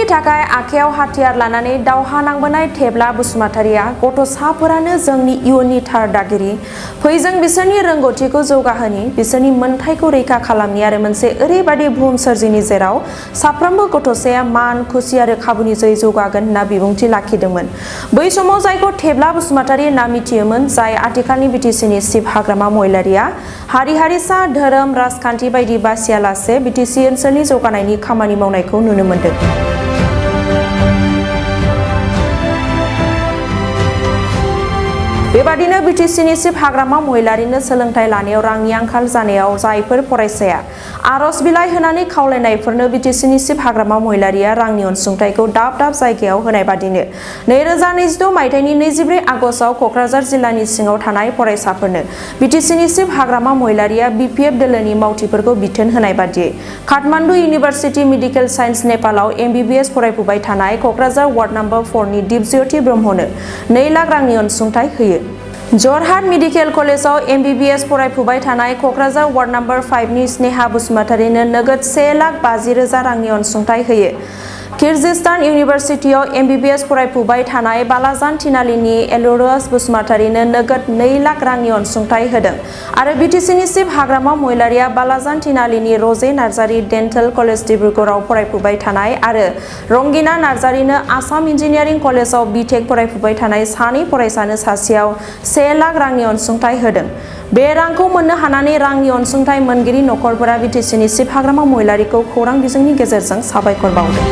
थाखाय आखायाव हाथियार लानानै दावहा नांबोनाय थेब्ला बसुमतारिया गथ'साफोरानो जोंनि इयुननि थार दागिरि फै जों बिसोरनि रोंगौथिखौ जौगाहोनि बिसोरनि मोनथायखौ रैखा खालामनि आरो मोनसे ओरैबादि बुहुम सोरजिनि जेराव साफ्रोमबो गथ'साया मान खुसि आरो खाबुनि जयै जौगागोन होनना बिबुंथि लाखिदोंमोन। बै समाव जायखौ थेब्ला बसुमतारि होनना मिथियोमोन जाय आथिखालनि बिटिसिनि चिफ हाग्रामा महिलारिया हारि हारिसा धोरोम राजखान्थि बायदि बासियालासे बिटिसि ओनसोलनि जौगानायनि खामानि मावनायखौ नुनो मोन्दों। बेबादिनो बिटिसिनि चिफ हाग्रामा महिलारिनो सोलोंथाइ लानायाव रांनि आंखाल जानायाव जायफोर फरायसाया आर'ज बिलाइ होनानै खावलायनायफोरनो बिटिसिनि चिफ हाग्रामा महिलारिया रांनि अनसुंथाइखौ दाब दाब जायगायाव होनाय बादिनो 2026 मायथाइनि 24 आगस्टआव क'क्राझार जिल्लानि सिङाव थानाय फरायसाफोरनो बिटिसिनि चिफ हाग्रामा महिलारिया बिपिएफ दोलोनि मावथिफोरखौ बिथोन होनाय बादियै काठमान्डु इउनिभार्सिटि मेडिकेल साइन्स नेपालाव एमबिबिएस फरायफुबाय थानाय क'क्राझार वार्ड नम्बर 4 नि दिपज्योति ब्रह्मनो 2 लाख रांनि अनसुंथाइ होयो। जरहाट मेडिकेल कलेजाव एमबिबिएस फरायफुबाय थानाय क'क्राझार वार्ड नम्बर 5 नि स्नेहा बसुमतारिनो नोगोद 1,50,000 रांनि अनसुंथाइ होयो। किर्गिस्तान इउनिभार्सिटियाव एमबिबिएस फरायफुबाय थानाय बालाजान थिनालिनि एलुरस बसुमतारिनो नोगोद 2 लाख रांनि अनसुंथाइ होदों आरो बिटिसिनि चिफ हाग्रामा महिलारिया बालाजान थिनालिनि रजे नार्जारि डेन्टेल कलेज डिब्रुगड़आव फरायफुबाय थानाय आरो रंगिना नार्जारिनो आसाम इन्जिनियारिं कलेजाव बिटेक फरायफुबाय थानाय सानै फरायसानो सासेयाव 1 लाख रांनि अनसुंथाइ होदों। बे रांखौ मोननो हानानै रांनि अनसुंथाइ मोनगिरि नखरफोरा बिटिसिनि चिफ हाग्रामा महिलारिखौ खौरां बिजोंनि गेजेरजों साबायखर बावदों।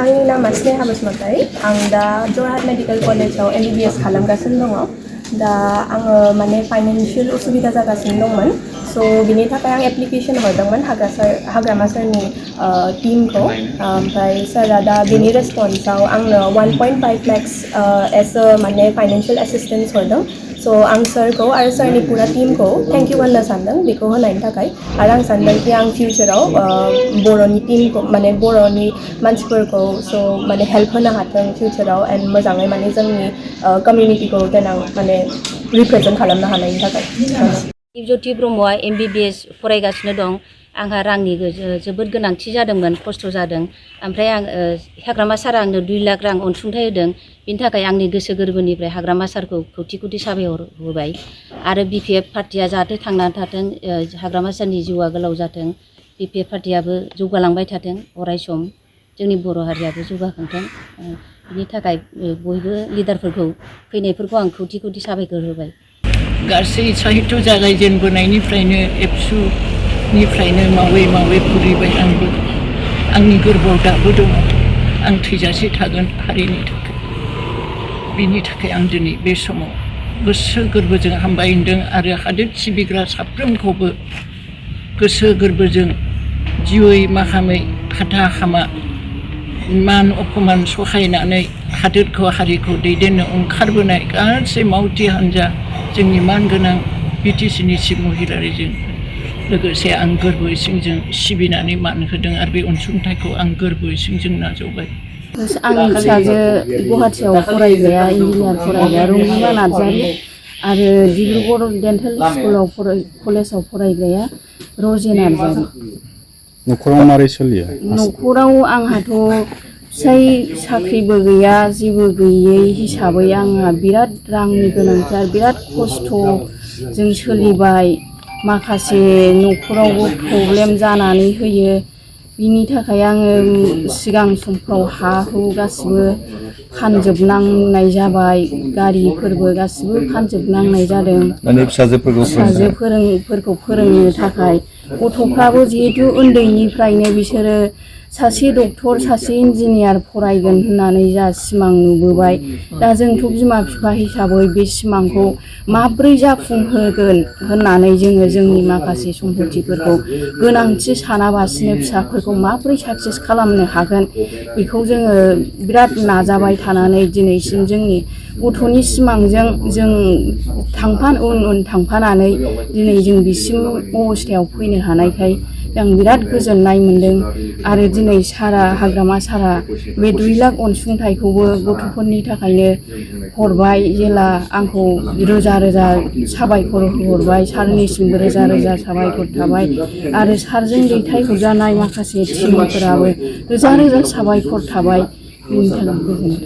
आंनि नामा स्नेहा बसुमतारि आं दा जरहाट मेडिकेल कलेजाव एमबिबिएस खालामगासिनो दङ। दा आङो माने फाइनान्शियल उसुबिदा जागासिनो दंमोन स' बिनि थाखाय आं एप्लिकेसन हरदोंमोन हाग्रामा सारनि टीमखौ ओमफ्राय सारा दा बिनि रेसपन्सआव आंनो 1.5 lakhs एज माने फाइनान्शियल एसिस्टेन्स हरदों। स' आं सारखौ आरो सारनि पुरा टीमखौ थेंक इउ होननो सानदों बेखौ होनायनि थाखाय आरो आं सानदों कि आं फिउचाराव बर'नि टीमखौ माने बर'नि मानसिफोरखौ स' माने हेल्प होनो हाथों फिउचाराव एन्ड मोजाङै माने जोंनि कमिउनिटिखौ देनां माने रिप्रेजेन्ट खालामनो हानायनि थाखाय। दिपज्योति ब्रह्मआ एमबिबिएस फरायगासिनो दं। आंहा रांनि जोबोद गोनांथि जादोंमोन खस्थ' जादों ओमफ्राय आं हाग्रामा सारा आंनो 2 लाख रां अनसुंथाइ होदों बिनि थाखाय आंनि गोसो गोरबोनिफ्राय हाग्रामा सारखौ खौथि खौथि साबायखर होबाय आरो बिपिएफ पार्टिया जाहाथे थांनानै थाथों हाग्रामा सारनि जिउआ गोलाव जाथों बिपिएफ पार्टियाबो जौगालांबाय थाथों अराय सम जोंनि बर' हारियाबो जौगाखांथों बिनि थाखाय बयबो लिडारफोरखौ फैनायफोरखौ आं खौथि खौथि साबायखर होबाय। गासै साहित्य जागायजेनबोनायनिफ्रायनो एबसुनिफ्रायनो मावै मावै फुरिबाय आंबो आंनि गोरबोआव दाबो दङ आं थैजासे थागोन हारिनि थाखाय बिनि थाखाय आं दिनै बे समाव गोसो गोरबोजों हामबायदों आरो हादोर सिबिग्रा साफ्रोमखौबो गोसो गोरबोजों जिउयै माखामै हाथा खामा मान अपमान सहायनानै हादोरखौ हारिखौ दैदेननो ओंखारबोनाय गासै मावथि हान्जा जोंनि मानगोनां बिटिसिनि चिफ महिलारिजों लोगोसे आं गोरबो इसिंजों सिबिनानै मान होदों आरो बे अनसुंथाइखौ आं गोरबो इसिंजों नाजावबाय। आंनि फिसाजो गुवाहाटियाव फरायग्राया इन्जिनियार फरायग्राया रंगिना नार्जारि आरो डिब्रुगड़ डेन्टेल स्कुलाव कलेजाव फरायग्राया रजे नार्जारि। न'खराव मारै सोलियो? न'खराव आंहाथ' फिसाय साख्रिबो गैया जेबो गैयै हिसाबै आंहा बिराद रांनि गोनांथि आरो बिराद खस्थ'जों सोलिबाय माखासे न'खरावबो प्रब्लेम जानानै होयो बिनि थाखाय आङो सिगां समफ्राव हा हु गासिबो फानजोबनांनाय जाबाय गारिफोरबो गासिबो फानजोबनांनाय जादों फिसाजोफोरखौ फोरोंनो थाखाय गथ'फ्राबो जिहेथु उन्दैनिफ्रायनो बिसोरो सासे डक्टर सासे इन्जिनियार फरायगोन होननानै जा सिमां नुबोबाय दा जोंथ' बिमा बिफा हिसाबै बे सिमांखौ माब्रै जाफुंहोगोन होननानै जोङो जोंनि माखासे सम्पथिफोरखौ गोनांथि सानाबासिनो फिसाफोरखौ माब्रै साक्सेस खालामनो हागोन बेखौ जोङो बिराद नाजाबाय थानानै दिनैसिम जोंनि गथ'नि सिमांजों जों उन थांफानानै दिनै जों बिसिम अबस्थायाव फैनो हानायखाय आं बिराद गोजोननाय मोन्दों आरो दिनै सारा हाग्रामा सारा बे 2 लाख अनसुंथाइखौबो गथ'फोरनि थाखायनो हरबाय जेला आंखौ रोजा रोजा साबायखर हरबाय सारनिसिमबो रोजा रोजा साबायखर थाबाय आरो सारजों दैथायहरजानाय माखासे टिमफोराबो रोजा रोजा साबायखर थाबाय बिनि थाखाय गोजोनथों।